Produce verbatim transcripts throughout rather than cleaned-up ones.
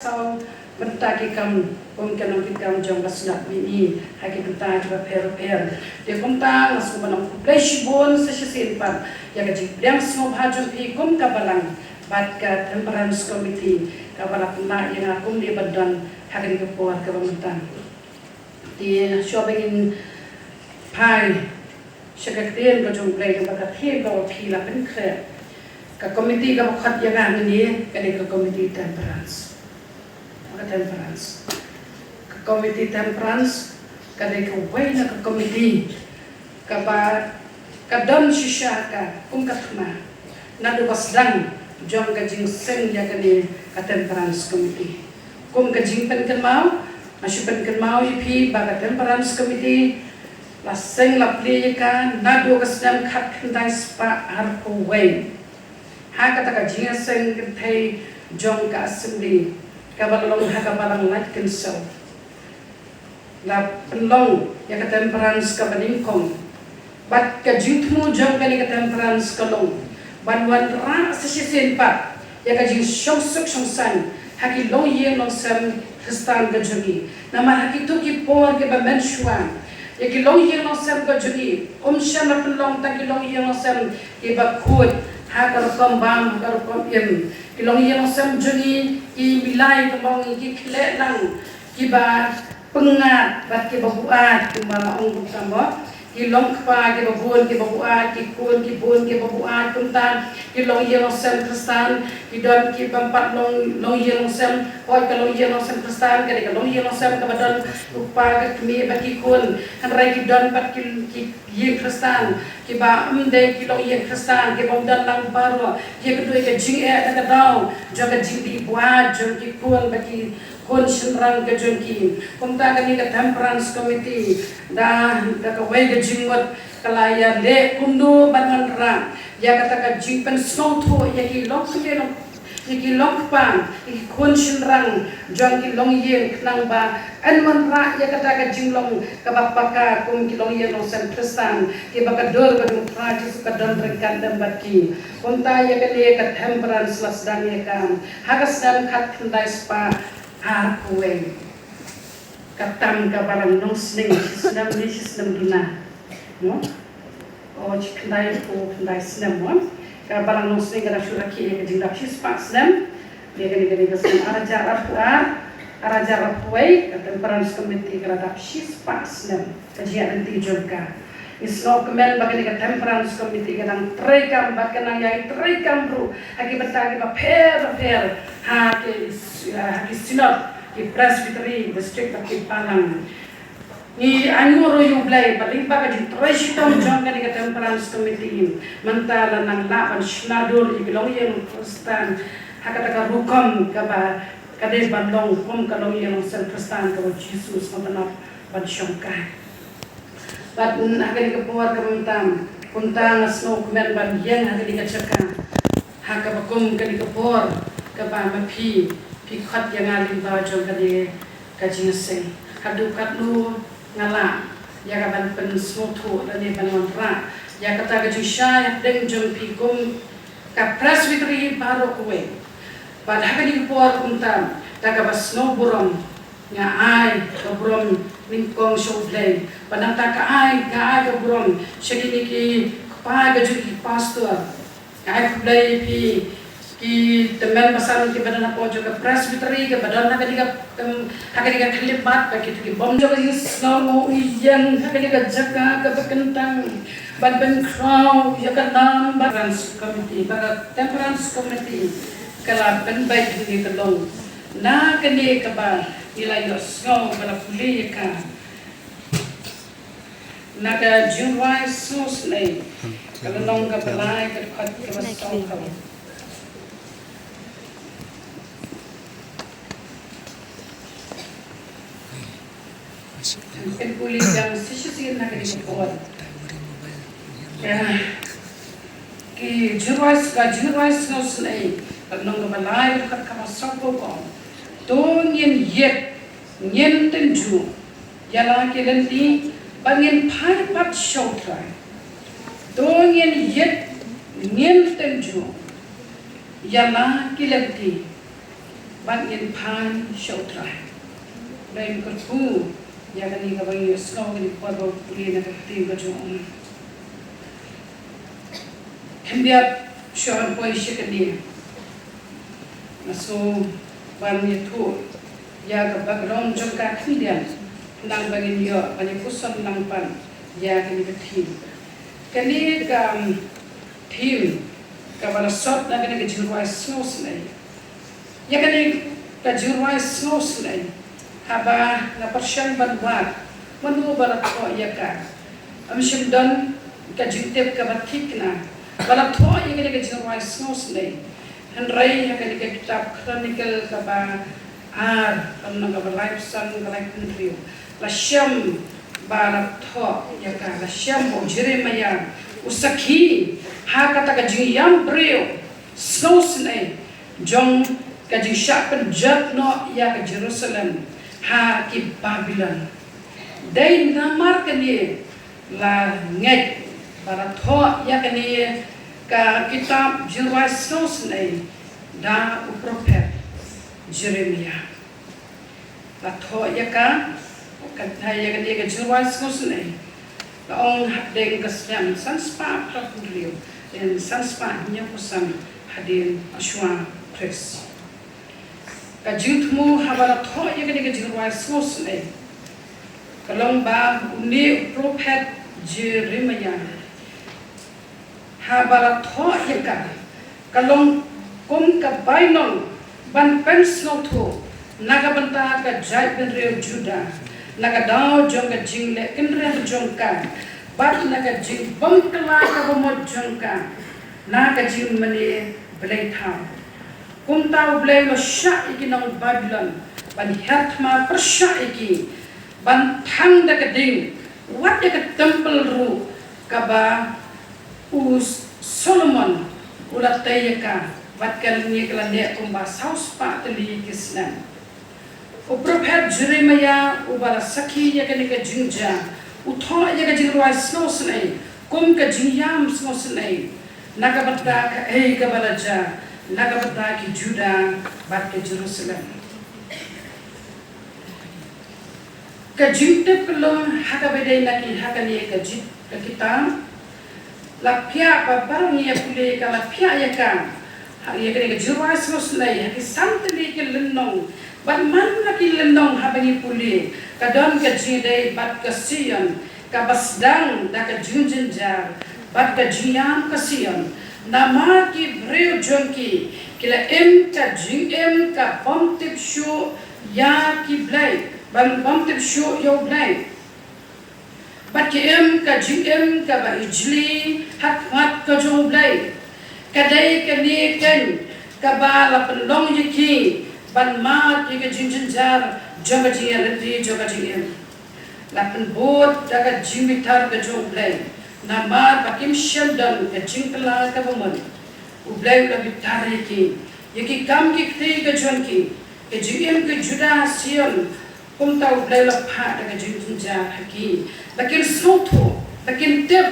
Saw bynta ki kam kum ka nongkitkam jong ka shnong Mawlai ha ki bynta kiba pher pher. Te kumta nga sngewbha ban ong khublei shibun sa shisien pat ïa ka jingpdiang sngewbha jong phi kum ka balang bad ka Temperance Committee kaba la pynlah ïa nga kumne ban don ha kane ka por kaba mynta. Te shuwa ba ngin phai sha ka ktien ka jong U Blei, kaba ka theme kaba phi la pynkhreh. Ka committee kaba khot ïa nga hangne ka dei ka committee temperance. Ka temperance. Ka committee temperance ka dei kawei na ka committee kaba ka don shisha ka kum ka thma naduh ba sdang jong ka jingseng ïa kane ka temperance committee. Kum ka jingpynkynmaw, nga shu pynkynmaw ïa phi ba ka temperance committee la seng la plie ïa ka naduh ka snem khatkhyndai spah arphew wei. Ha kata ka jingïaseng kynthei jong ka assembly kaba la long ha ka balang Laitkynsel, la pynlong ïa ka temperance kaba nyngkong. Bad ka jingthmu jong kane ka temperance ka long ban wanrah sa shisien pat ïa ka jingshong suk shong saiñ ha ki longïing longsem Khristan ka jong ngi. Namar ha kito ki por kiba mynshuwa, ïa ki longïing longsem ka jong ngi ym shym la pynlong tang ki longïing longsem kiba khuid ha ka rukom bam, ha ka rukom im. Ki longïing longsem jong ngi ki milai ka long, ki khleh lang, kiba pyngngad bad kiba buaid, kumba la ong kumta mo. Ki long kpa kiba bun kiba buaid, ki khun ki bun kiba buaid. Kumta ki longïing longsem Khristan ki don kiba ym pat long longïing longsem. Hooid, ka longïing longsem Khristan ka dei ka longïing longsem kaba don u kpa, ka kmie bad ki khun. Hynrei ki don pat ki, ki ïing Khristan kiba ym dei ki longïing Khristan, kiba ym don lang baroh. Ïa ka dei ka jingeh na ka daw jong ka jingdih buaid jong ki khun bad ki khun shynrang ka jong ki. Kumta kane ka temperance committee da, da kawei ka jingmut ka la ïaleh kumno ban wanrah ïa kata ka jingpynsngewthuh ïa ki longkmie long, ïa ki longkpa, ïa ki khun shynrang jong ki longïing, khnang ba yn wanrah ïa kata ka jinglong kaba paka kum ki longïing longsem Khristan kiba ka dur ka jong U Trai Jisu ka don ryngkat lem bad ki. Kumta ïa kane ka temperance la sdang ïa ka ha ka snem khatkhyndai spah arphew wei. Ka tam ka Balang Nongsning shi snem ne shi snem duna, no? O, shi khyndai, o, khyndai snem, no? Ka Balang Nongsning ka dap shu rakhe ïa ka jingdap shispah snem. Ïa kane, kane ka snem ar hajar arphew ar, ar hajar arphew wei, ka Temperance Committee ka la dap shispah snem ka jingïaid lynti jong ka. Ngi sngewkmen ba kane ka Temperance Committee ka dang treikam bad ka nang ïai treikam ruh ha ki bynta kiba pher bapher ha ki, ha ki synod, ki presbytery, district bad ki balang. Ngi ainguh ruh ïa U Blei ba lyngba ka jingtrei shitom jong kane ka Temperance Committee mynta la nang lah ban shna dur ïa ki longïing Khristan ha kata ka rukom kaba ka dei ban long kum ka longïing longsem Khristan kaba U Jisu u sngewtynnat ban shongkai. Bad ha kane ka por ka mynta, kumta nga sngewkmen ban ïeng ha kane ka jaka ha kaba kum kane ka por kaba ma phi, phi khot ïa nga lyngba jong kane ka jingïaseng. Haduh katno nga lah ïa ka ban pynsngewthuh lane ban wanrah ïa kata ka jingshai hapdeng jong phi kum ka Presbytery baroh kawei. Bad ha kane ka por kumta, da kaba sngewburom nga ai ka burom nyngkong sha U Blei. Bad nangta ka ai, nga ai ka burom sha kine ki kpa ka jong ki pastor. Nga ai khublei ïa phi ki tymmen basan kiba don hapoh jong ka Presbytery, kiba don ha kane ka, em, ha kane ka khyllipmat, bad kito ki bym jong ka jingsngew ïeng ha kane ka jaka kaba kyntang ban pynkhraw ïa ka nam ba Temperance Committee, ba ka Temperance Committee ka la pynbeit hangne ka long na kane kaba ngi la ïohsngew ba la pule ïa ka na ka Jingrwai Sngewsynei, ka lynnong kaba lai, ka dkhot kaba sawphew. Pynpule biang sa shisien na kane ka por. Ïa, ki Jingrwai, ka Jingrwai Sngewsynei, ka lynnong kaba lai, ka dkhot kaba sawphew ka ong: To ngin ïit, ngin tynjuh ïa la ki lynti, bad ngin phai pat sha U Trai. To ngin ïit, ngin tynjuh ïa la ki lynti, Ban ngin pan sha U Trai. Ban kyrkhu ïa kane kaba ngi ïohsngew kane ka por ba pule na ka ktien ka jong U. Khyndiat shuwa ban poi sha kane, nga sngew ban ïathuh ïa ka background jong ka khyndiat, nang ba ngin ïoh ban ïa puson lang pat ïa kane ka theme. Kane ka theme kaba la sot na kane ka jingrwai sngewsynei. Ïa kane ka jingrwai sngewsynei, haba nga pyrshang ban wad mano ba la thoh ïa ka, ym shym don ka jingtip kaba thikna ba la thoh ïa kane ka jingrwai sngewsynei. Hynrei ha kane ka kitab Chronicle kaba ar, lynnong kaba laiphew san, ka laiphew hynriew, la shem ba la thoh ïa ka, la shem ba u Jeremaïah u sakhi ha kata ka jingïam briew sngewsynei jong ka jingshah pynjot noh ïa ka Jerusalem ha ki Babilon. Dei namar kane la ngeit ba la thoh ïa kane ka kitab jingrwai sngewsynei da u prophet Jeremaïah. La thoh ïa ka, ka ïa kane ka jingrwai sngewsynei la ong hapdeng ka snem san spah phra phew hynriew, lane san spah hynñiewphew san hadien Yahshua Khrist. Ka jingthmu haba la thoh ïa kane ka jingrwai sngewsynei ka long ba une u prophet Jeremaïah, haba la thoh ïa ka, ka long kum ka bainong ban pynsngewthuh na ka bynta ka jaitbynriew Judah, na ka daw jong ka jingleh kynrem jong ka, bad na ka jingbym kylla kaba mut jong ka na ka jingmane bleithaw. Kumta U Blei u la shah ïa ki nong Babilon ban hiar thma pyrshah ïa ki, ban thang da ka ding, wat ïa ka templ ruh kaba u Solomon u la tei ïa ka, bad kane ka la leh kumba saw spah tylli ki snem. U prophet Jeremaïah uba la sakhi ïa kane ka jingjia, u thoh ïa ka jingrwai sngewsynei kum ka jingïam sngewsynei na ka bynta kaei kaba la jia na ka bynta ki Judah bad ka Jerusalem. Ka jingtip ka long ha kaba dei na ki, ha kane ka jit ka kitab la phiah ba baroh ngi ïa pule, ka la phiah ïa ka, ha, ïa kane ka jingrwai sngewsynei ha ki san tylli ki lynnong. Bad man la ki lynnong haba ngi pule, ka don ka jingïadei bad ka Sion kaba sdang da ka jingjynjar bad ka jingïam ka Sion. Namar ki briew jong ki ki la im ka jingim ka bym tip shuh ïa ki Blei, bym, bym tip shuh ïa U Blei. Bad ki im ka jingim kaba ijli ha khmat ka jong U Blei. Ka dei kane keiñ kaba la pynlong ïa ki ban mad ïa ka jingjynjar jong ka jingïalehti jong ka jingim. La pynbud da ka jingbitar ka jong U Blei, namar ba kim shym don ka jingkylla kaba mut. U Blei u la bitar ïa ki, ïa ki kam ki kti ka jong ki, ka jingim ka Judah Sion. Kumta U Blei u la phah da ka jingjynjar ha ki, ba kin sngewthuh, ba kin tip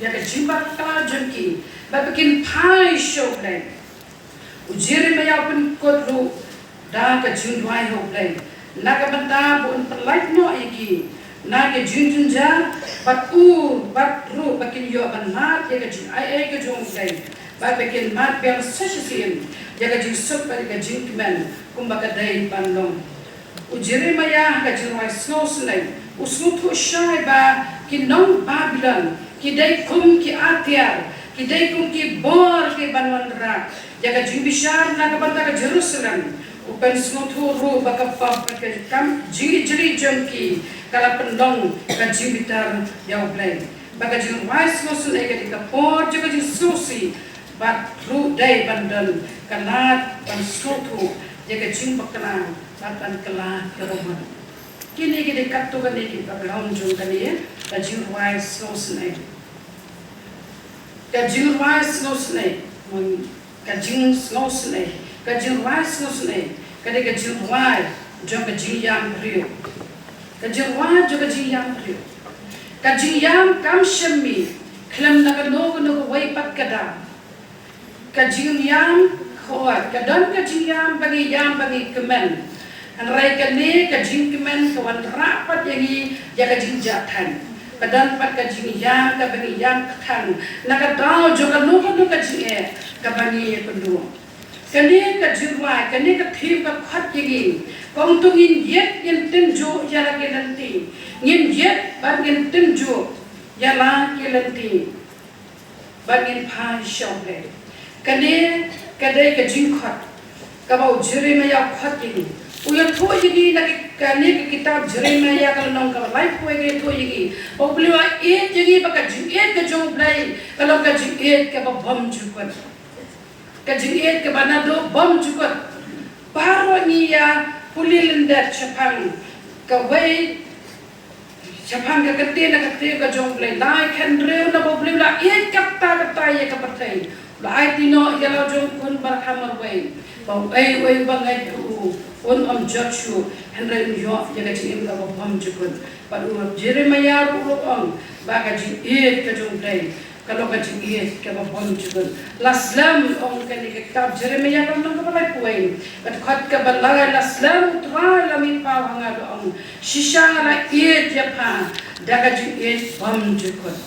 ïa ka jingbakla jong ki, ba, ba kin phai sha U Blei. U Jeremaïah u pynkut ruh da ka jingduwai ha U Blei na ka bynta ba un pynlait noh ïa ki na ka jingjynjar, bad u, bad ruh ba kin ïoh ban mad ïa ka jingai ei ka jong U Blei, bad ba kin mad biang sa shisien ïa ka jingsuk bad ïa ka jingkmen kumba ka dei ban long. U Jeremaïah ha ka jingrwai sngewsynei u sngewthuh shai ba ki nong Babilon ki dei kum ki atiar, ki dei kum ki bor ki ban wanrah ïa ka jingbishar na ka bynta ka Jerusalem. U pynsngewthuh ruh ba ka pop bad ka kam jingijli jong ki ka la pynlong ka jingbitar ïa U Blei. Ba ka jingrwai sngewsynei ka dei ka por jong ka jingsngewsih, bad ruh dei ban don ka lad ban sngewthuh ïa ka jingbakla bad ban kylla ïa ka mon. Kine ki dei katto katne ki background jong kane ka jingrwai sngewsynei. Ka jingrwai sngewsynei, mon, ka jingsngewsynei, ka jingrwai sngewsynei ka dei ka jingrwai jong ka jingïam briew. Ka jingrwai jong ka jingïam briew. Ka jingïam kam shym mih khlem na kano kano kawei pat ka daw. Ka jingïam Khot, ka don ka jingïam ba ngi ïam ba ngi kmen. Hynrei kane ka jingkmen ka wanrah pat ïa ngi ïa ka jingjahthait. Ka don pat ka jingïam kaba ngi ïam kthang na ka daw jong kano kano ka jingeh kaba ngi ïakynduh. Kane ka jingrwai, kane ka theme ka khot ïa ngi. Ka ong to ngin ïeit ngin tynjuh ïa la ki lynti. Ngin ïeit bad ngin tynjuh ïa la ki lynti. Bad ngin phai sha U Blei. Kane ka dei ka jingkhot kaba u Jeremiah u khot ïa ngi. U ïathuh ïa ngi na ki, kane ka kitab Jeremiah ka lynnong kaba laiphew ka ïathuh ïa ngi ba U Blei u la ïeit ïa ngi, ba ka jingïeit ka jong U Blei ka long ka jingïeit kaba bymjukut. Ka jingïeit kaba naduh bymjukut. Baroh ngi ïa pule lyndet shaphang kawei, shaphang ka ktien, ka ktien ka jong U Blei. Lai kynriew na ba U Blei u la ïeit katta katta ïa ka pyrthei, u la aiti noh ïa la u jong u khun ba la kha marwei, ba uei uei uba ngeit ha u un ym jot shuh, hynrei un ïoh ïa ka jingim kaba bymjukut. Bad u Jeremiah ruh u ong ba ka jingïeit ka jong U Blei ka long ka jingïeit kaba bymjukut. La slem, ong kane ka kitab Jeremiah ka lynnong kaba laiphew, ka dkhot kaba lai, la slem U Trai la mihpaw ha nga, u ong, shisha nga la ïeit ïa pha da ka jingïeit bymjukut.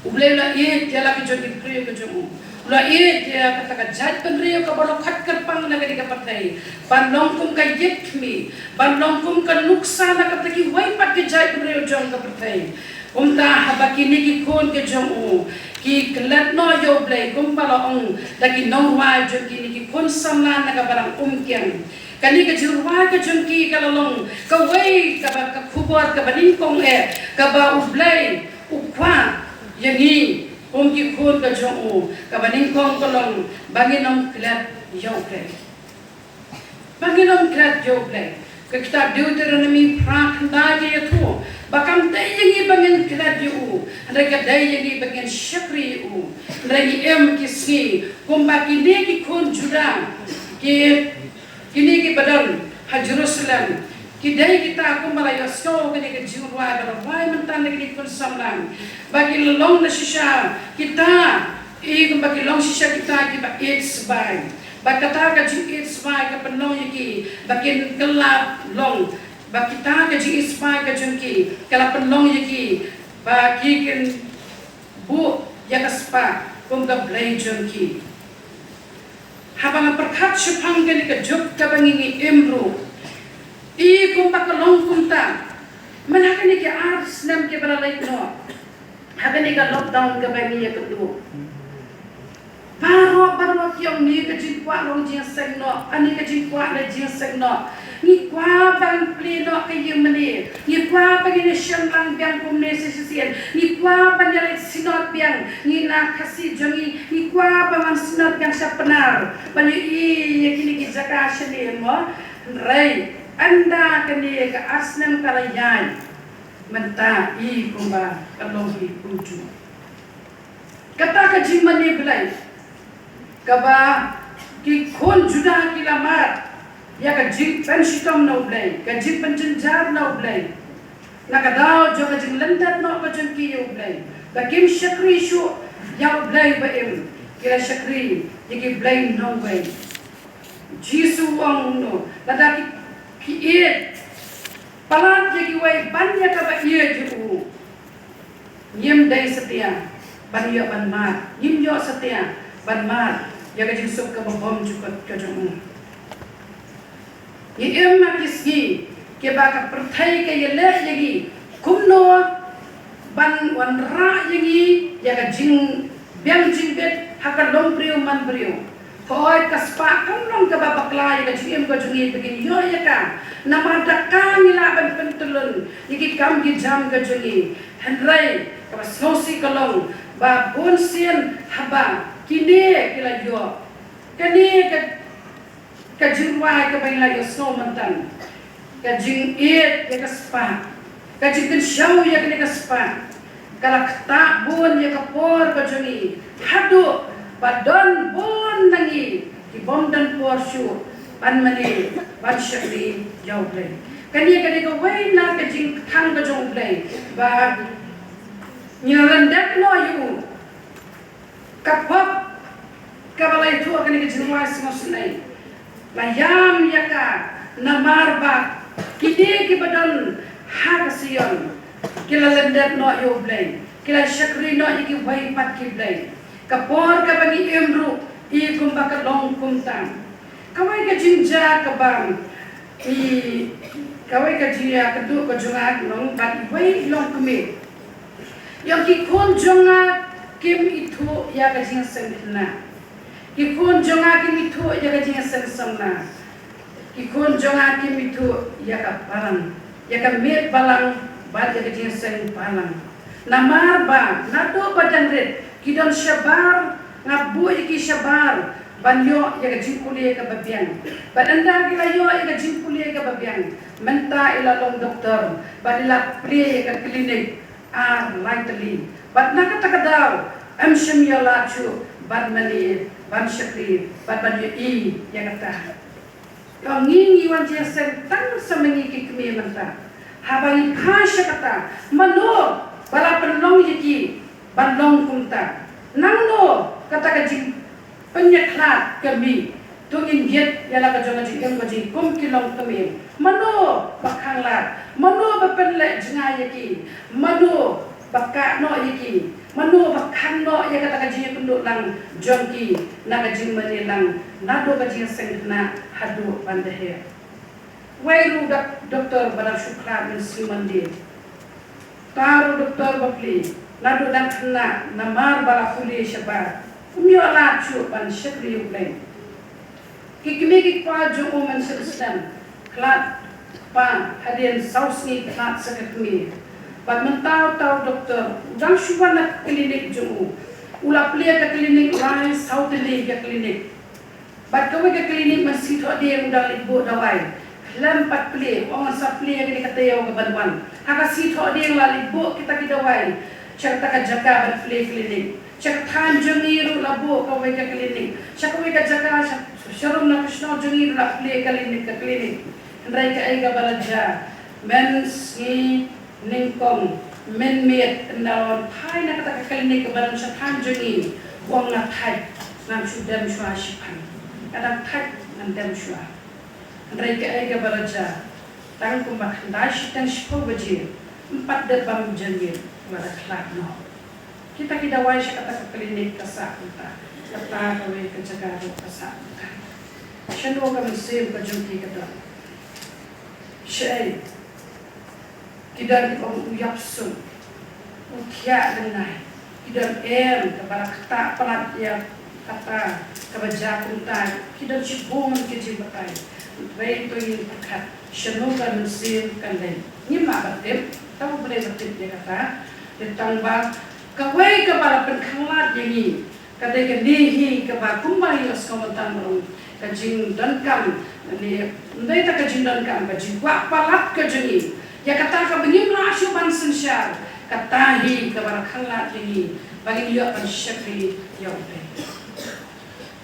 U Blei u la ïeit ïa la ki jong ki briew ka jong u. U la ïeit ïa kata ka jaitbynriew kaba la khot kyrpang na kane ka pyrthei ban long kum ka ïit khmih, ban long kum ka nuksa na kata kiwei pat ki jaitbynriew jong ka pyrthei. Kumta haba kine ki khun ki jong u ki klet noh ïa U Blei, kumba la ong da ki nongrwai jong kine ki khun samla na ka balang Umkiang, kane ka jingrwai ka jong ki ka la long kawei kaba, ka khubor kaba nyngkong eh kaba U Blei u kwah ïa ngi kum ki khun ka jong u. Kaba nyngkong ka long ba ngin ym klet ïa U Blei. Ba ngin ym klet ïa U Blei. Ka kitab Deuteronomi phra khyndai ka ïathuh ba kam dei ïa ngi ba ngin klet ïa u, hynrei ka dei ïa ngi ba ngin shakri ïa u. Hynrei ngi im ki sngi kumba kine ki khun Judah, ki, kine kiba don ha Jerusalem, ki dei kita kumba la ïohsngew kane ka jingrwai ba la rwai mynta na kine ki khun samla, ba ki long na shisha kita, i kumba ki long shisha kita kiba ïeit sbai. Bad kata ka jingïeit sbai ka pynlong ïa ki ba kin kylla long, ba kita ka jingïeit sbai ka jong ki ka la pynlong ïa ki ba ki kin buh ïa ka spah kum ka blei jong ki. Haba nga pyrkhat shaphang kane ka juk kaba ngi, ngi im ruh, i kumba ka long kumta, man ha kane ki ar snem kiba la leit noh, ha kane ka lockdown kaba ngi ïakynduh, baroh baroh ki ong, ne ka jingkwah long jingseng noh, ane ka jingkwah la jingseng noh. Ngi kwah ban plie noh ka ïing mane, ngi kwah ba ngin ïa shong lang biang kumne sa shisien, ngi kwah ban ïa leit synod biang, ngi na Khasi jong ngi, ngi kwah ban wan synod biang sha Pnar ban ïohi ïa kine ki jaka shane mo. Hynrei ynda kane ka ar snem ka la ïaid, mynta i kumba ka long hi kumjuh. Kata ka jingmane Blei kaba ki khun Judah ki la mad ïa ka jingpynshitom na U Blei, ka jingpynjynjar na U Blei, na ka daw jong ka jinglyndet noh ka jong ki ïa U Blei, ba kim shakri shuh ïa U Blei ba im, ki la shakri ïa ki blei nongwei. Jisu u ong kumno, lada ki, ki ïeit palat ïa kiwei ban ïa kaba ïeit ïa u, ngim dei satia ban ïoh ban mad, ngim ïoh satia ban mad ïa ka jingsuk kaba bymjukut ka jong u. Ngi im ha ki sngi kiba ka pyrthei ka ïaleh ïa ngi kumno ban wanrah ïa ngi ïa ka jingbiang jingbit ha ka longbriew manbriew. Hooid, ka spah kam long kaba bakla ïa ka jingim ka jong ngi ba ngin ïoh ïa ka, namar da ka ngi lah ban pyntyllun ïa ki kam ki jam ka jong ngi. Hynrei kaba sngewsih ka long ba bunsien haba kine ki la ïoh kane ka, ka jingrwai kaba ngi la ïohsngew mynta, ka jingïeit ïa ka spah, ka jingkynshew ïa kane ka spah, ka la ktah bun ïa ka por ka jong ngi, haduh ba don bun na ngi ki bym don por shuh ban mane, ban shakri ïa U Blei. Kane ka dei kawei na ka jingkthang ka jong U Blei ba ngi lyndet noh ïa u. Ka pop, Kaba la ïathuh ha kane ka jingrwai sngewsynei, la ïam ïa ka namar ba kine kiba don ha ka Sion ki la lyndet noh ïa U Blei, ki la shakri noh ïa kiwei pat ki blei. Ka por kaba ngi im ruh i kumba ka long kumta. Kawei ka jingjia kaba i, kawei ka jia ka duk ka jong nga ka long ba iwei i longkmie. Ïa ki khun jong nga kim ithuh ïa ka jingseng khynnah. Ki khun jong nga kim ithuh ïa ka jingseng samla. Ki khun jong nga kim ithuh ïa ka balang, ïa ka miet balang bad ïa ka jingseng balang. Namar ba naduh ba dang rit ki don shabar, nga buh ïa ki shabar ban ïoh ïa ka jingpule kaba biang. Bad ynda ki la ïoh ïa ka jingpule kaba biang, mynta i la long doktor bad i la plie ïa ka klinik ar lai tylli. Bad na kata ka daw em shym ïoh lad shuh ban mane, ban shakri bad ban ïohi ïa kata. Ïa ngi ngi wan jingseng tang sa ma ngi ki kmie mynta. Haba ngi phai sha kata, mano ba la pynlong ïa ki ban long kumta? Nangno kata ka jingpynïakhlad ka mih? To ngin ïit ïa la ka jong ka jingim ka jingim kum ki longkmie. Mano ba khanglad? Mano ba pynleh jngai ïa ki? Mano ba kah noh ïa ki? Mano ba khang noh ïa kata ka jingïapynduh lang jong ki na ka jingmane lang naduh ka jingseng khynnah haduh ban da heh? Wei ruh dak-, doktor ba dang shu khlad mynsngi Monday. Uta ruh doktor ba plie naduh dang khynnah namar ba la pule shabar. Um ïoh lad shuh ban shakri ïa U Blei. Ki kmie ki kpa jong u mynshem snem, khlad kpa hadien saw sngi khlad sa ka kmie. Bad mynta uta u doktor u dang shu wan na ka klinik jong u. U la plie ka klinik lai saw tylli ka klinik. Bad kawei ka klinik man sithoh dieng u dang leit buh dawai. Khlem pat plie, u ong sa plie kane ka taïew ka ban wan. Ha ka sithoh dieng la leit buh kita ki dawai sha kata ka jaka ban plie klinik. Sha ka thaiñ jong ngi ruh la buh kawei ka klinik. Sha kawei ka jaka sha, sharum na ka shnong jong ngi ruh la plie klinik, ka klinik. Hynrei kaei kaba la jia? Mynsngi nyngkong mynmiet ynda la wan phai na kata ka klinik kaba don sha thaiñ jong ngi, u ong nga thait, ngam shu dem shuwa shiphang. Nga dang thait, ngan dem shuwa. Hynrei kaei kaba la jia? Tang kumba khyndai shiteng shiphew baje, ym pat dep bam janmiet la da khlad noh. Kita ki dawai sha kata ka klinik ka sah kumta, kata kawei ka jaka ruh ka sah kumta. Shano ka mynsiem ka jong ki ka don? Shaei? Ki don kiba ong u ïap suk, u thiah lynnai. Ki don em kaba la ktah palat ïa kata kaba jia kumta. Ki don shibun ki jingbatai. Hynrei to ngin pyrkhat shano ka mynsiem kan leit. Ngim lah ban tip, tang U Blei ba tip ïa kata. Te tang ba kawei kaba la pynkhanglad ïa ngi, ka dei kane hi kaba kumba ïohsngew mynta, ka jingdonkam, ne ym dei tang ka jingdonkam, ka jingkwah palat ka jong ngi ïa kata kaba ngim lah shuh ban synshar. Kata hi kaba la khanglad ïa ngi ba ngin ïoh ban shakri ïa U Blei.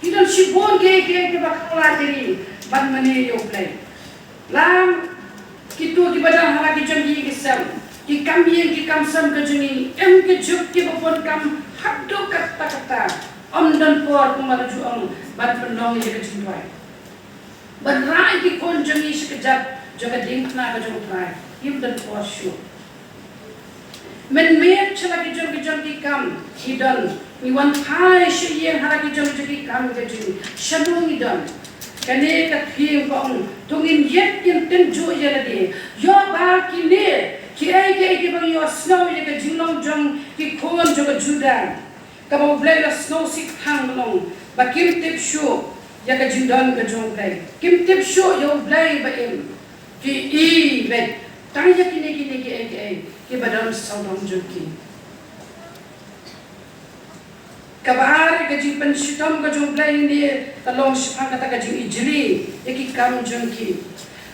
Ki don shibun kiei kiei kiba khanglad ïa ngi ban mane ïa U Blei. La kito kiba dang ha la ki jong ki ïing ki sem, ki kam ïing ki kam sem ka jong ngi, em ki juk kiba bun kam haduh katta katta. Ym don por, kumba la ju ong, ban pynlong ïa ka jingduwai, ban rah ïa ki khun jong ngi sha ka jait jong ka diengphna ka jong U Trai. Ym don por shuh. Mynmiet sha la ki jong ki jong ki kam ngi don, ngi wan phai sha ïing ha la ki jong ki jong ki kam ka jong ngi. Shano ngi don? Kane ka theme ka ong, to ngin ïit, ngin tynjuh ïa lade. Ïoh ba kine kiei kiei kiba ngi ïohsngew ïa ka jinglong jong ki khun jong ka Judah, kaba U Blei la sngewsih thang, ka long ba kim tip shuh ïa ka jingdon ka jong U Blei. Kim tip shuh ïa U Blei ba im. Ki i beit tang ïa kine kine kiei kiei kiba don sawdong jong ki. Kaba ar, ka jingpynshitom ka jong U Blei ne ka long shaphang kata ka jingijli ïa ki kam jong ki.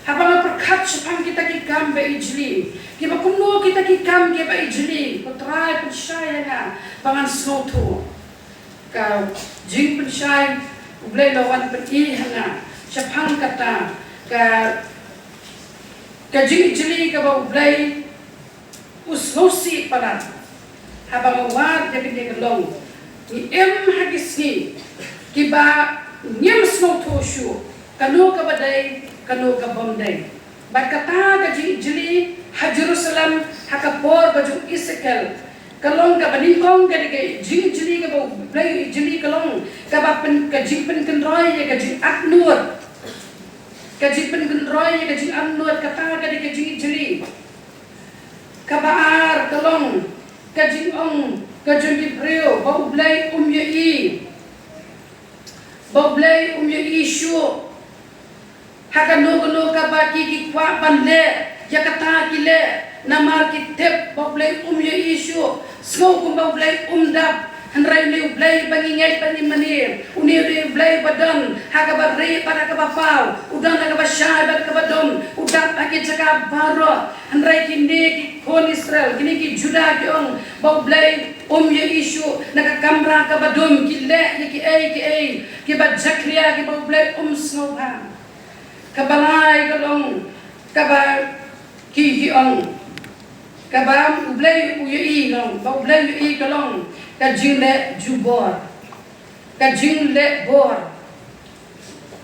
Haba nga pyrkhat shaphang kita ki kam ba ijli, kiba kumno kita ki kam kiba ijli, ko Trai pynshai ïa nga ba ngan sngewthuh. Ka jingpynshai U Blei la wan pyni ha nga shaphang kata ka, ka jingijli kaba U Blei u sngewsih palat. Haba nga wad ïa kane ka long, ngi im ha ki sngi Kiba ngim sngewthuh shuh kano kaba dei, kano ka bym dei. Bad kata ka jingijli ha Jerusalem ha ka por ba jong Esekiel ka long kaba nyngkong, ka dei ka jingijli kaba U Blei u ijli, ka long kaba pyn, ka jingpynkynroi ïa ka jingatnud. Ka jingpynkynroi ïa ka jingatnud, kata ka dei ka jingijli. Kaba ar ka long ka jingong ka jong ki briew ba U Blei um ïohi, ba U Blei um ïohi shuh. Ha kano kano kaba ki, ki kwah ban leh ïa kata ki leh, namar ki tip ba U Blei um ïohi shuh. Sngew kumba U Blei um dap. Hynrei une U Blei ba ngi ngeit bad ngi mane, une U Blei ba don ha kaba rieh bad ha kaba paw, u don ha kaba shai bad kaba dum, u dap ha ki jaka baroh. Hynrei kine ki khun Israel, kine ki Judah ki ong ba U Blei um ïohi shuh. Na ka kamra kaba dum ki leh ïa kiei kiei kiba jakhlia, kiba U Blei um sngewbha. Kaba lai ka long kaba ki, ki ong, kaba U Blei u ïohi long, ba U Blei u ïohi ka long ka jingleh jubor, ka jingleh bor.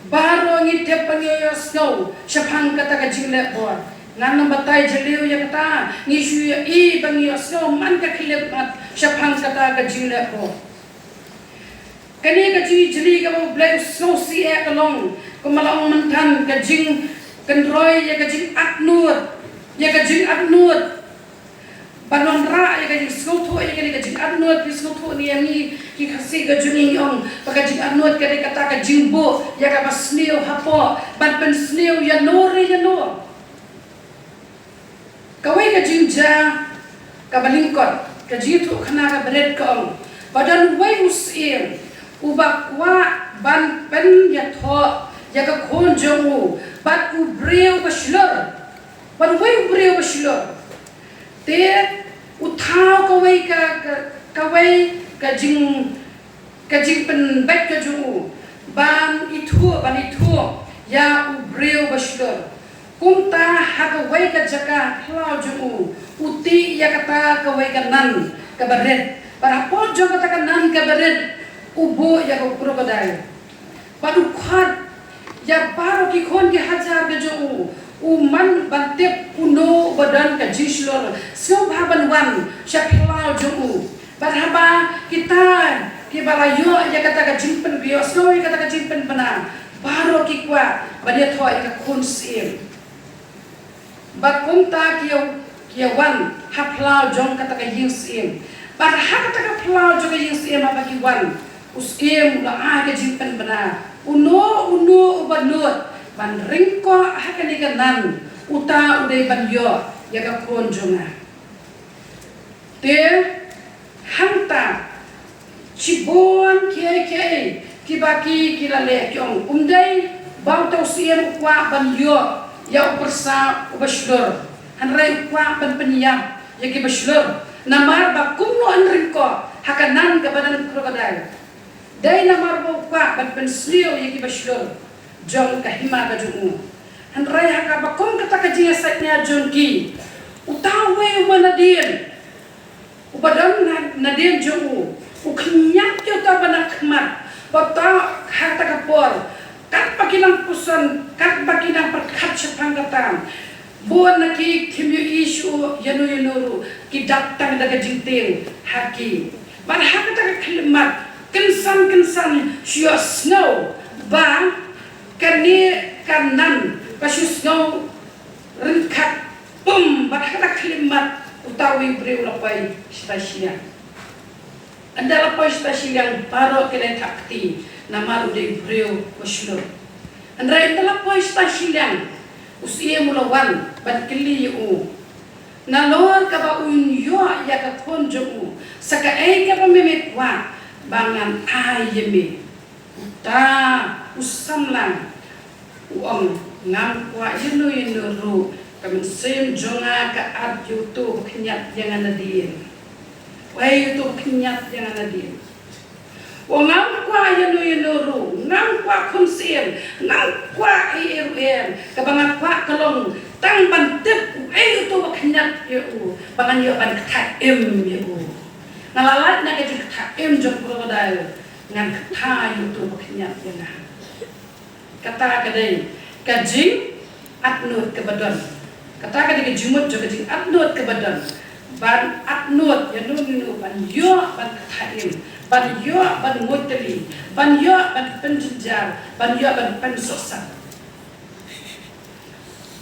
Baroh ngi tip ba ngi ïohsngew shaphang kata ka jingleh bor. Ngan ym batai jylliew ïa kata, ngi shu ïohi ba ngi ïohsngew man ka khyllipmat shaphang kata ka jingleh bor. Kane ka jingijli kaba U Blei u sngewsih eh ka long, kumba la ong mynta, ka jingkynroi ïa ka jingatnud, ïa ka jingatnud. Ban wanrah ïa ka jingsngewthuh ïa kane ka jingatnud, phi sngewthuh ne ïa ngi ki Khasi ka jong ngi, ngi ong ba ka jingatnud ka dei kata ka jingbuh ïa kaba sniew hapoh ban pynsniew ïano re ïano. Kawei ka jingjia kaba lyngkot, ka jingïathuhkhana kaba rit ka ong ba don uwei u syiem uba kwah ban pynïathoh ïa ka khun jong u bad u briew ba shlur, bad uwei u briew ba shlur. Te u thaw kawei ka, ka, kawei ka jing ka jingpynbeit ka jong u ban ithuh, ban ithuh ïa u briew ba shlur. Kumta ha kawei ka jaka phyllaw jong u, u tih ïa kata kawei ka nan kaba rit. Bad hapoh jong kata ka nan kaba rit u buh ïa ka crocodile. Bad u khot ïa baroh ki khun ki hajar ka jong u, u man ban tip uno uba don ka jingshlur, sngewbha ban wan sha phyllaw jong u. Bad haba kita kiba la ïoh ïa kata ka jingpyn, ïohsngew ïa kata ka jingpynbna, baroh ki kwah ban ïathoh ïa ka khun syiem. Bad kumta ki ïa, ki ïa wan ha phyllaw jong kata ka ïing syiem. Bad ha kata ka phyllaw jong ka ïing syiem haba ki wan, u syiem u la ai ka jingpynbna, uno uno uba nud ban ryngkoh ha kane ka nan, uta u dei ban ïoh ïa ka khun jong nga. Te hangta shibun kiei kiei kiba ki, ki la leh, ki ong, ym dei ba uta u syiem u kwah ban ïoh ïa u pyrsa uba shlur, hynrei u kwah ban pynïap ïa kiba shlur. Namar ba kumno yn ryngkoh ha ka nan kaba don crocodile? Dei namar ba u kwah ban pynsniew ïa kiba shlur jong ka hima ka jong u. Hynrei ha kaba kum kata ka jingïasaitñia jong ki, uta uwei uba nadien, uba don na, nadien jong u, u khñiat ïa uta uba na khmat, bad uta ha kata ka por, katba ki nang puson, katba ki nang pyrkhat shaphang kata, bun na ki kim ïohi shuh ïano ïano ruh, ki dap tang da ka jingtieng ha ki. Bad ha kata ka khyllipmat, kynsan kynsan shu ïohsngew ba kane ka nan ka shu sngew ryngkat pum, bad ha kata ka khyllipmat uta uwei u briew u la poi shatai shiliang. Ynda la poi shatai shiliang baroh ki la ïathap kti namar u dei u briew ba shlur. Hynrei ynda la poi shatai shiliang, u syiem u la wan ban kylli ïa u, nalor kaba un ïoh ïa ka khun jong u, sa kaei kaba me, me kwah ba ngan ai ïa me? Uta u samla u ong, ngam kwah ïano ïano ruh, ka mynsiem jong nga ka ap ïa uto uba khñiat ïa nga nadien. Wei, uto uba khñiat ïa nga nadien. U ong, ngam kwah ïano ïano ruh, ngam kwah khun syiem, ngam kwah ei ei ruh em. Kaba nga kwah ka long tang ban tip uei uto uba khñiat ïa u, ba ngan ïoh ban ktah im ïa u. Nga la lait na ka jingktah im jong u crocodile. Ngan kata ïa uto ba khynñiat ïa nga. Kata ka dei ka jingangnud kaba don. Kata ka dei ka jingmut jong ka jingangnud kaba don. Ban angnud ïa uno uno, ban ïoh ban kata im, ban ïoh ban mutri, ban ïoh ban pynjynjar, ban ïoh ban pynsuhsat.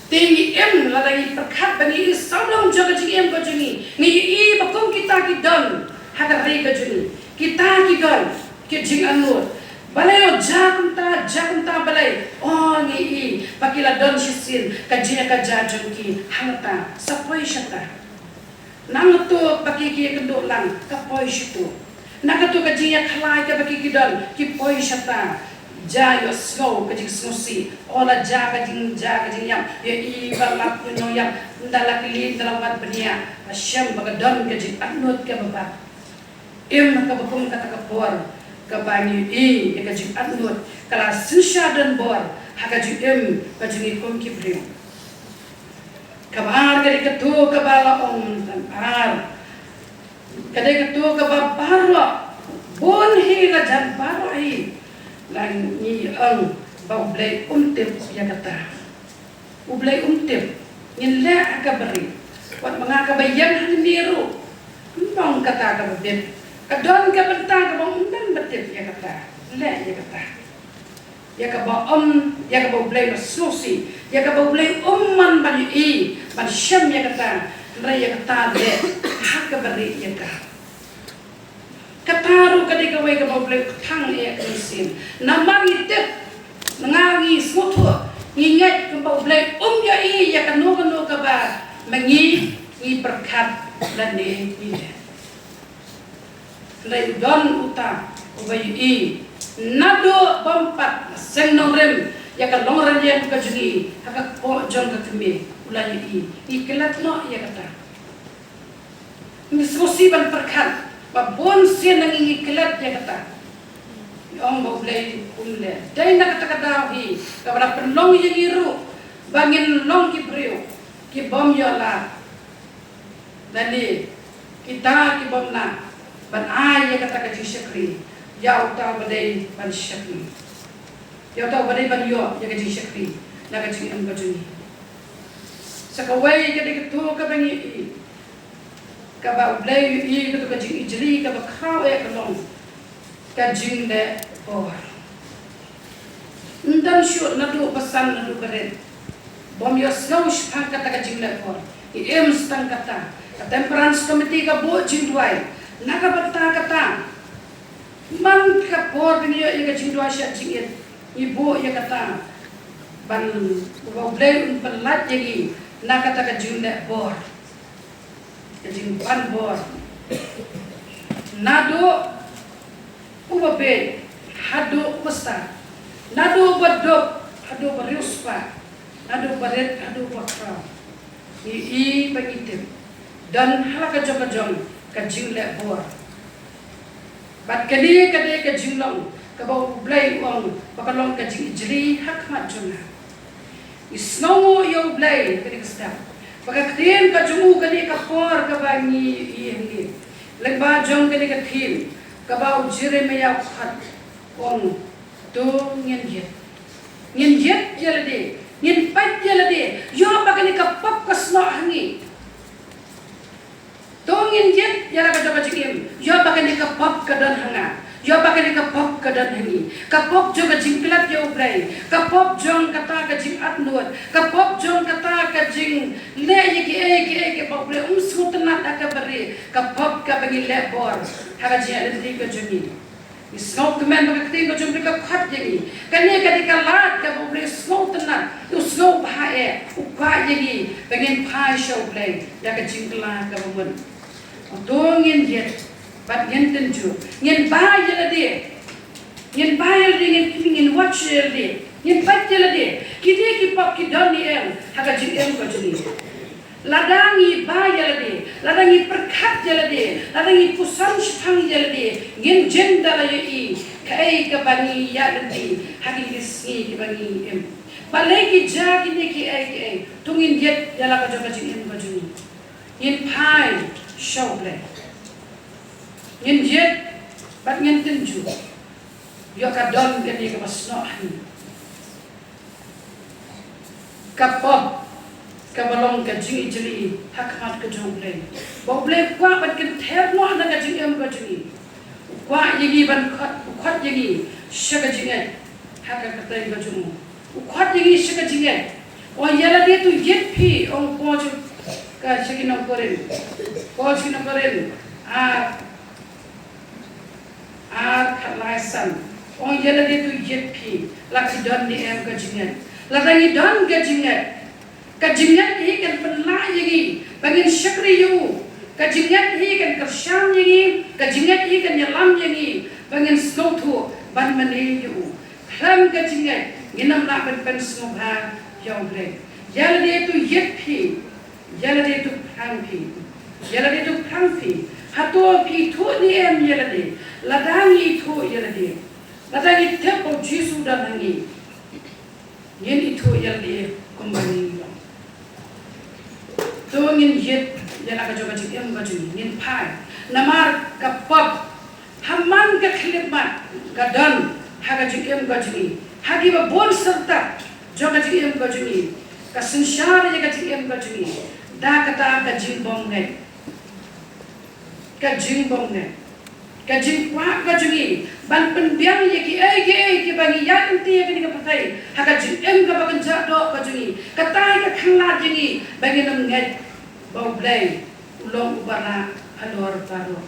Te ngi im, lada ngi pyrkhat ba ngi i sawdong jong ka jingim ka jong ngi, ngi i ba kum kita ki don ha ka ri ka jong ngi, kita ki don ki jingangnud. Balei o ja kumta, ja kumta balei? O ngi i ba ki la don shisien ka jingïakajia jong ki hangta, sa poi shata. Nangta ba ki ki kynduh lang, ka poi shatu. Nangta ka jingïakhlaiñ kaba ki ki don, ki poi shata. Ja ïohsngew ka jingsngewsih. O la ja ka jing, ja ka jingïap, ïa i ba lap ïa u nongïap, ynda la kylli, ynda la wad bniah. Ba shem ba ka don ka jingangnud kaba bha. Im kaba kum kata ka por kaba ngi i ïa ka jingangnud, ka la synshar don bor ha ka jingim ka jong ngi kum ki briew. Kaba ar ka dei kato kaba la ong mynta, ar ka dei kato kaba baroh, bun hi la jan baroh hi la ngi ong ba U Blei um tip ïa kata. U Blei um tip. Ngin leh ha kaba rit. Wat ma nga kaba ïeng hangne ruh, ym ong kata kaba bit. Ka don ka bynta kaba ym don ba tip ïa kata. Leh ïa kata. Ïa kaba ym, ïa kaba U Blei ba sngewsih, ïa kaba U Blei um man ban ïohi, ban shem ïa kata, hynrei ïa kata leh ha kaba rit ïa ka. Kata ruh ka dei kawei kaba U Blei u kthang ïa ka mynsiem. Namar ngi tip, nga ngi sngewthuh, ngi ngeit kumba U Blei um ïohi ïa kano kano kaba ma ngi ngi pyrkhat lane ngi leh. Hynrei u don uta uba ïohi naduh bym pat seng nongrim ïa ka longrynïeng ka jong ngi ha ka kpoh jong ka kmie, u la ïohi. Ngi klet noh ïa kata. Ngi sngewsih ban pyrkhat ba bun sien na ngi ngi klet ïa kata. Ngi ong ba U Blei um leh. Dei na kata ka daw hi kaba la pynlong ïa ngi ruh ba ngin long ki briew ki bym ïoh lad. Lane kita ki bym lah ban ai ïa kata ka jingshakri ïa uta uba dei ban shakri, ïa uta uba dei ban ïoh ïa ka jingshakri na ka jingim ka jong ngi. Sa kawei ka dei kato kaba ngi i, kaba U Blei u i, kato ka jingijli kaba khraw eh ka long ka jingleh bor. Ym don shuh naduh ba san naduh ba rit bym ïohsngew shaphang kata ka jingleh bor. Ngi im sa tang kata, ka Temperance Committee ka buh jingduwai na ka bynta kata. Man ka por ba ngi ïoh ïa ka jingduwai sha jingit, ngi buh ïa kata ban, ba U Blei un pynlait ïa ngi na kata ka jingleh bor, ka jingban bor. Naduh uba bieit haduh uba stad, naduh uba duk haduh uba riewspah, naduh uba rit haduh uba khraw. Ngi i ba ngi tip don ha la ka jong ka jong ka jingleh bor. Bad kane ka dei ka jinglong kaba U Blei u ong ba ka long ka jingijli ha khmat jong nga. Ngi sngewnguh ïa U Blei kane ka step ba ka ktien ka jong u kane ka por kaba ngi i hangne, lyngba jong kane ka ktien kaba u Jeremaïah u khot, u ong, to ngin ïit. Ngin ïit ïa lade, ngin peit ïa lade, ïoh ba kane ka pop ka snoh ha ngi. To ngin ïit ïa la ka jong ka jingim, ïoh ba kane ka pop ka don ha nga, ïoh ba kane ka pop ka don ha ngi. Ka pop jong ka jingklet ïa U Blei, ka pop jong kata ka jingangnud, ka pop jong kata ka jingleh ïa kiei kiei kiba U Blei um sngewtynnat ha kaba rit, ka pop kaba ngi leh bor ha ka jingïaid lynti ka jong ngi. Ngi sngewkmen ba ka ktien ka jong U Blei ka khot ïa ngi. Kane ka dei ka lad kaba U Blei u sngewtynnat, u sngewbha eh, u kwah ïa ngi ba ngin phai sha U Blei ïa ka jingkylla kaba mut. To ngin ïit bad ngin tynjuh, ngin ba ïa lade, ngin ba ïa lade, ngin, ngin watch ïa lade, ngin peit ïa lade. Kine ki pop ki don ne em ha ka jingim ka jong ngi? Lada ngi ba ïa lade, lada ngi pyrkhat ïa lade, lada ngi puson shaphang ïa lade, ngin jin da la ïohi kaei kaba ngi ïaid lynti ha kine ki sngi kiba ngi im. Balei ki jia kine kiei kiei? To ngin ïit ïa la ka jong ka jingim ka jong ngi. Ngin phai sha U Blei. Ngin ïit bad ngin tynjuh. Ïoh ka don kane kaba snoh hi. Ka pop kaba long ka jingijli ha khmat ka jong U Blei. Ba U Blei u kwah ban kynther noh na ka jingim ka jong ngi. U kwah ïa ngi ban khot, u khot ïa ngi sha ka jingngeit ha ka kyrteng ka jong u. U khot ïa ngi sha ka jingngeit. Ong ïa lade to ïit phi, ong Paul sha ki nong Korinth. Paul sha ki nong Korinth. Ar Ar khatlai san. Ong ïa lade to ïit phi, la ki don ne em ka jingngeit. Lada ngi don ka jingngeit, ka jingngeit hi kan pynlah ïa ngi ba ngin shakri ïa u. Ka jingngeit hi kan kyrshan ïa ngi. Ka jingngeit hi kan ïalam ïa ngi ba ngin sngewthuh ban mane ïa u. Khlem ka jingngeit ngin ym lah ban pynsngewbha ïa U Blei. Ïa lade to ïit phi. Ïa lade to phrang phi. Ïa lade to phrang phi. Hato phi ithuh ne em ïa lade? Lada ngi ithuh ïa lade, lada ngi tip ba U Jisu u don ha ngi, ngin ithuh ïa lade kumba ngi long. To ngin ïit ïa la ka jong ka jingim ka jong ngi, ngin phai. Namar ka pop ha man ka khyllipmat ka don ha ka jingim ka jong ngi. Ha kiba bun syrta jong ka jingim ka jong ngi, ka synshar ïa ka jingim ka jong ngi da kata ka jingbym ngeit. Ka jingbym ngeit, ka jingkwah ka jong ngi ban pynbiang ïa kiei kiei kiba ngi ïaid lynti ha kane ka pyrthei ha ka jingim kaba kynjah doh ka jong ngi. Kata hi ka khanglad ïa ngi ba ngin ym ngeit ba U Blei u long uba lah halor baroh.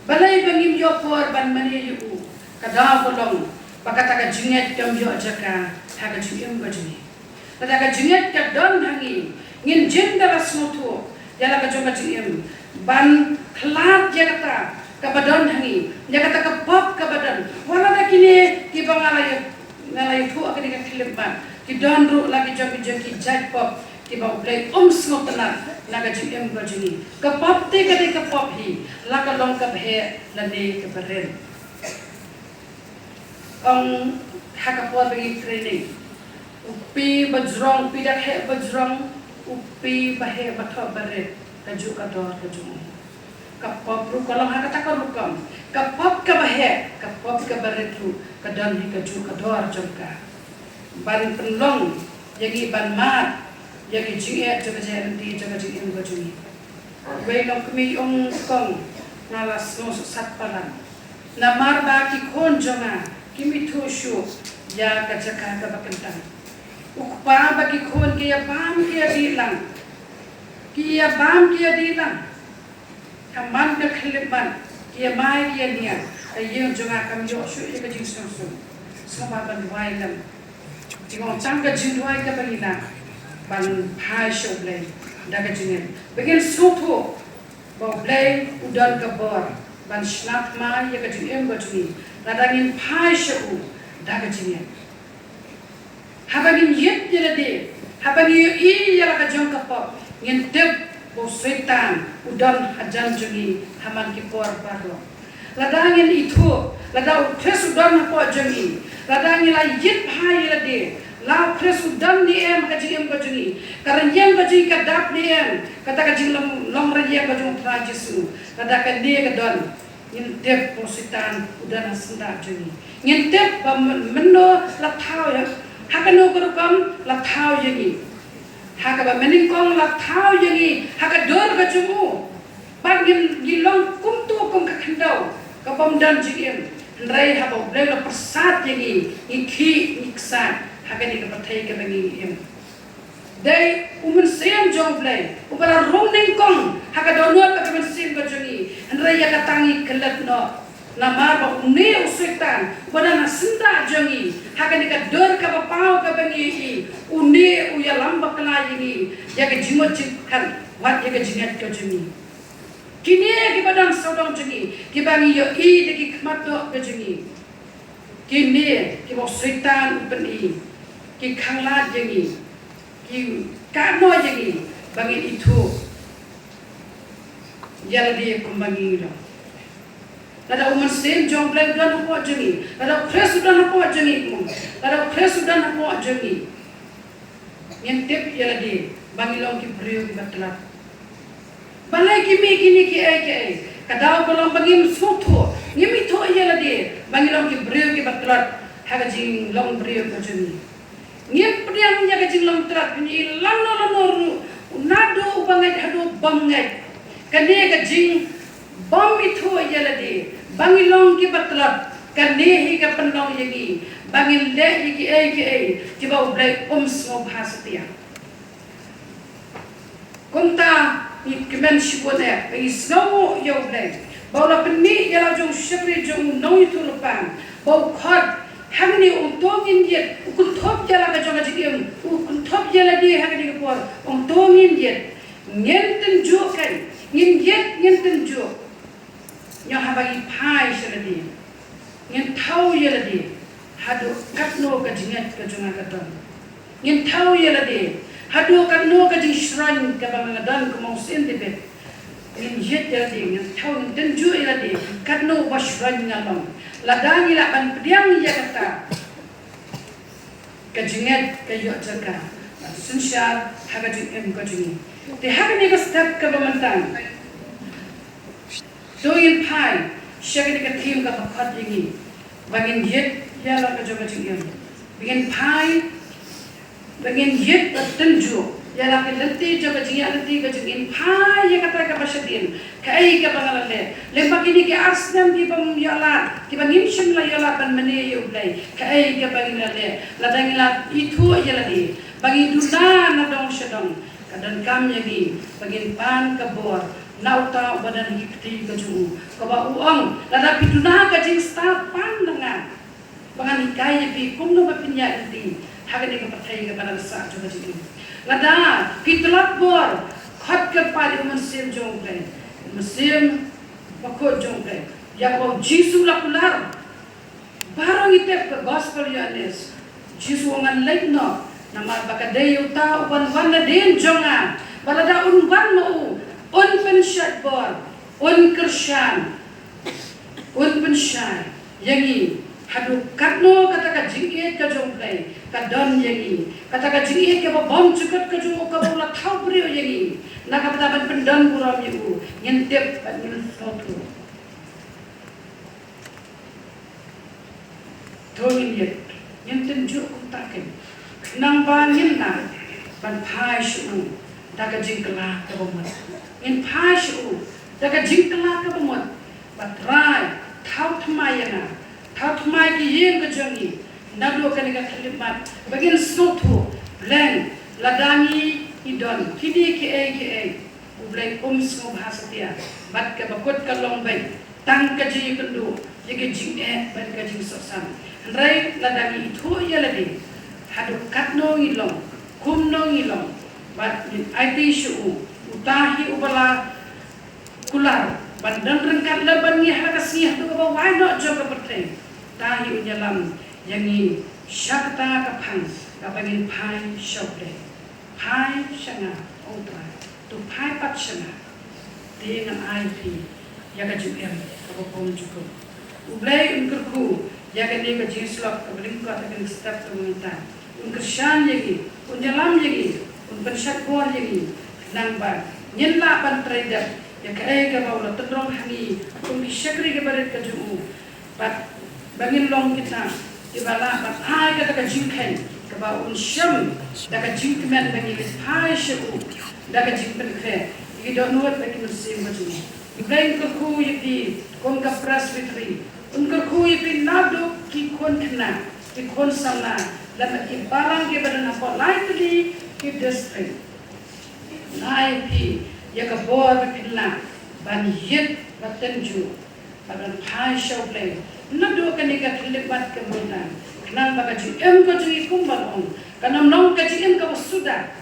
Balei ba ngim ïoh por ban mane ïa u? Ka daw ka long ba kata ka jingngeit kam ïoh jaka ha ka jingim ka jong ngi. Lada ka jingngeit ka don ha ngi, ngin jin da la sngewthuh ïa la ka jong ka jingim, ban khlad ïa kata kaba don ha ngi, ïa kata ka pop kaba don. Wat la da kine kiba nga la ïa, nga la ïathuh ha kane ka khyllipmat, ki don ruh la ki jong ki jong ki jait pop kiba U Blei um sngewtynnat na ka jingim ka jong ngi. Ka pop te ka dei ka pop hi, la ka long kaba heh lane kaba rit. Ong ha ka por ba ngi training, u kpi ba jrong, u kpi da ka heh ba jrong, u kpi ba heh ba thoh ba rit, kajuh ka dor ka jong u. Ka pop ruh ka long ha kata ka rukom. Ka pop kaba heh, ka pop kaba rit ruh ka don hi kajuh ka dor jong ka. Ban pynlong ïa ngi ban mad ïa ki jingeh jong ka jingeh lynti jong ka jingim ka jong ngi. Wei long kmie ong, kong, nga la sngewsuk sat palat. Namar ba ki khun jong nga kim ithuh shuh ïa ka jaka kaba kyntang. U kpa bad ki khun ki ïa bam ki ïa dih lang. Ki ïa bam ki ïa dih lang. Ha man ka khyllipmat ki ïa mai ki ïa niar. Ka ïing jong nga kam ïoh shuh ïa ka jingsngewsuk. Sngewbha ban duwai lem. Ki ong tang ka jingduwai kaba ngi lah ban phai sha U Blei da ka jingngeit. Ba ngin sngewthuh ba U Blei u don ka bor ban shna thymmai ïa ka jingim ka jong ngi lada ngin phai sha u da ka jingngeit. Haba ngin ïit ïa lade, haba ngi ïohi ïa la ka jong ka pop, ngin tip ba u Soitan u don hajan jong ngi ha man ki por baroh. Lada ngin ithuh, lada u Khrist u don hapoh jong ngi, lada ngi la ïit bha ïa lade, la u Khrist u don ne em ha ka jingim ka jong ngi, ka rynïeng ka jong ngi ka dap ne em, kata ka jinglong, long rynïeng ka jong u Trai Jisu, lada kane ka don, ngin tip ba u Soitan u don ha syndah jong ngi. Ngin tip ba men-, mynno la thaw ïa, ha kano ka rukom la thaw ïa ngi. Ha kaba mynnyngkong la thaw ïa ngi ha ka dur ka jong u. Bad ngin, ngi long kumto kum ka khyndew ka bym don jingim. Hynrei haba U Blei u la pyrsad ïa ngi, ngi khih, ngi ksan ha kane ka pyrthei kaba ngi im. Dei u Mynsiem jong U Blei uba la rung nyngkong ha ka dohnud bad ka mynsiem ka jong ngi. Hynrei ïa kata ngi klet noh. Namar ba une u Soitan uba don ha syndah jong ngi, ha kane ka dur kaba paw kaba ngi ïohi, une u ïalam bakla ïa ngi, ïa ka jingmut jingpyrkhat, wat ïa ka jingngeit ka jong ngi. Kine kiba don sawdong jong ngi, kiba ngi ïohi da ki khmat doh ka jong ngi. Kine kiba u Soitan u pyni, ki khanglad ïa ngi, ki kahno ïa ngi ba ngin ithuh ïa lade kumba ngi long. Lada u Mynsiem jong U Blei u don hapoh jong ngi, lada u Khrist u don hapoh jong ngi, kumno? Lada u Khrist u don hapoh jong ngi, ngin tip ïa lade ba ngi long ki briew kiba tlot. Balei ki mih kine kiei kiei? Ka daw ka long ba ngim sngewthuh, ngim ithuh ïa lade ba ngi long ki briew kiba tlot ha ka jinglong briew ka jong ngi. Ngim pdiang ïa ka jinglong tlot ka jong ngi lano lano ruh, naduh uba ngeit haduh ubym ngeit. Kane ka jingbym ithuh ïa lade ba ngi long kiba tlot, kane hi ka pynlong ïa ngi ba ngin leh ïa kiei kiei kiba U Blei um sngewbha satia. Kumta ngi kmen shibun eh ba ngi sngewnguh ïa U Blei ba u la pynmih ïa la jong u shakri jong u nongïathuhlypa ba u khot hangne, u to ngin ïit, u kynthup ïa la ka jong ka jingim, u kynthup ïa lade ha kane ka por, u to ngin ïit. Ngin tynjuh kan, ngin ïit, ngin tynjuh. Ñiuh haba ngi phai sha lade, ngin thaw ïa lade haduh katno ka jingngeit ka jong nga ka don. Ngin thaw ïa lade haduh katno ka jingshngaiñ kaba nga don kum u Saint David. Ngin ïit ïa lade, ngin thaw, ngin tynjuh ïa lade katno ba shngaiñ nga long. Lada ngi lah ban pdiang ïa kata, ka jingngeit ka ïoh jaka ban synshar ha ka jingim ka jong ngi. Te ha kane ka step kaba mynta, to ngin phai sha kane ka theme kaba khot ïa ngi ba ngin ïit ïa la ka jong ka jingim. Ba ngin phai, ba ngin ïit, ba tynjuh ïa la ka lynti jong ka jingïaid lynti ka jong ngi. Phai ïa kata kaba shadien, kaei kaba nga la leh lyngba kine ki ar snem kiba ym ïoh lad, kiba ngim shym la ïoh lad ban mane ïa U Blei. Kaei kaba ngi la leh, lada ngi la ithuh ïa lade ba ngi duna na dong sha dong, ka donkam ïa ngi ba ngin pan ka bor na uta uba don ha ki kti ka jong u, kaba u ong, lada phi duna ka jingstad, pan na nga ba ngan hikai ïa phi kumno ba phin ïaid lynti ha kane ka pyrthei kaba dang sah jong ka jingim. Lada phi tlot bor, khot kyrpad ïa u Mynsiem jong U Blei, u Mynsiem Bakhuid jong U Blei, ïa kaba U Jisu u la kular. Baroh ngi tip ka Gospel Ïoannis, Jisu u ong, ngan leit noh namar ba ka dei uta uban wan nadien jong nga, ba lada un wan ma u, un pynshait bor, un kyrshan, un pynshai ïa ngi haduh katno kata ka jingïeit ka jong U Blei ka don ïa ngi, kata ka jingïeit kaba bymjukut ka jong u kaba u la thaw briew ïa ngi, na ka bynta ban pyndon burom ïa u. Ngin tip bad ngin sngewthuh. To ngin ïit, ngin tynjuh kumta kein, khnang ba ngin lah ban phai sha u da ka jingkylla kaba mut. Ngin phai sha u da ka jingkylla kaba mut. Ba Trai, thaw thymmai ïa nga, thaw thymmai ki ïing ka jong ngi naduh kane ka khyllipmat, ba ngin sngewthuh, Blei, lada ngi, ngi don kine kiei kiei, U Blei um sngewbha satia. Bad kaba kut ka long beit tang ka jingïakynduh ïa ka jingeh bad ka jingsohsan. Hynrei lada ngi ithuh ïa lade haduh katno ngi long, kumno ngi long, bad ngin aiti sha u, uta hi uba la kular ban don ryngkat lem bad ngi ha la ka sngi haduh kaba wai noh jong ka pyrthei. Uta hi un ïalam ïa ngi sha kata ka phang kaba ngin phai sha U Blei. Phai sha nga, ong Trai, to phai pat sha nga. Te ngan ai phi ïa ka jingim kaba bymjukut. U Blei un kyrkhu ïa kane ka jingïasyllok kaba lyngkot ha kane ka step kaba mynta. Un kyrshan ïa ngi, un ïalam ïa ngi, un pynshait bor ïa ngi, khnang ba ngin lah ban trei dep ïa kaei kaba u la tynrong ha ngi kum ki shakri kiba rit ka jong u. Bad ba ngin long kita kiba lah ban ai kata ka jingkheiñ kaba un shem da ka jingkmen ba ngi phai sha u da ka jingpynkhreh ïa ki dohnud bad ki mynsiem ka jong u. U Blei un kyrkhu ïa phi kum ka Presbytery, un kyrkhu ïa phi naduh ki khun khynnah, ki khun samla, lem bad ki balang kiba don hapoh lai tylli ki district. Ngi ai phi ïa ka bor ba phin lah ban ïit, ban tynjuh, ban phai sha U Blei naduh kane ka khyllipmat ka mynta, khnang ba ka jingim ka jong ngi, kumba la ong, kan ym long ka jingim kaba suda.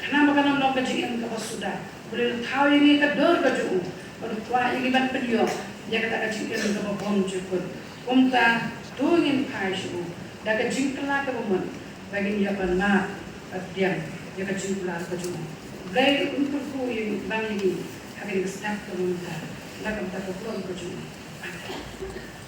Khnang ba kan ym long ka jingim kaba suda, U Blei un thaw ïa ngi ka dur ka jong u, un kwah ïa ngi ban pynïoh ïa kata ka jingim kaba bymjukut. Kumta to ngin phai sha u da ka jingkylla kaba mut, ba ngin ïoh ban mad bad pdiang ïa ka jingkular ka jong u. U Blei un kyrkhu ïa ngi, ban ïa ngi ha kane ka step kaba mynta, na ka bynta ka burom ka jong u. Amen.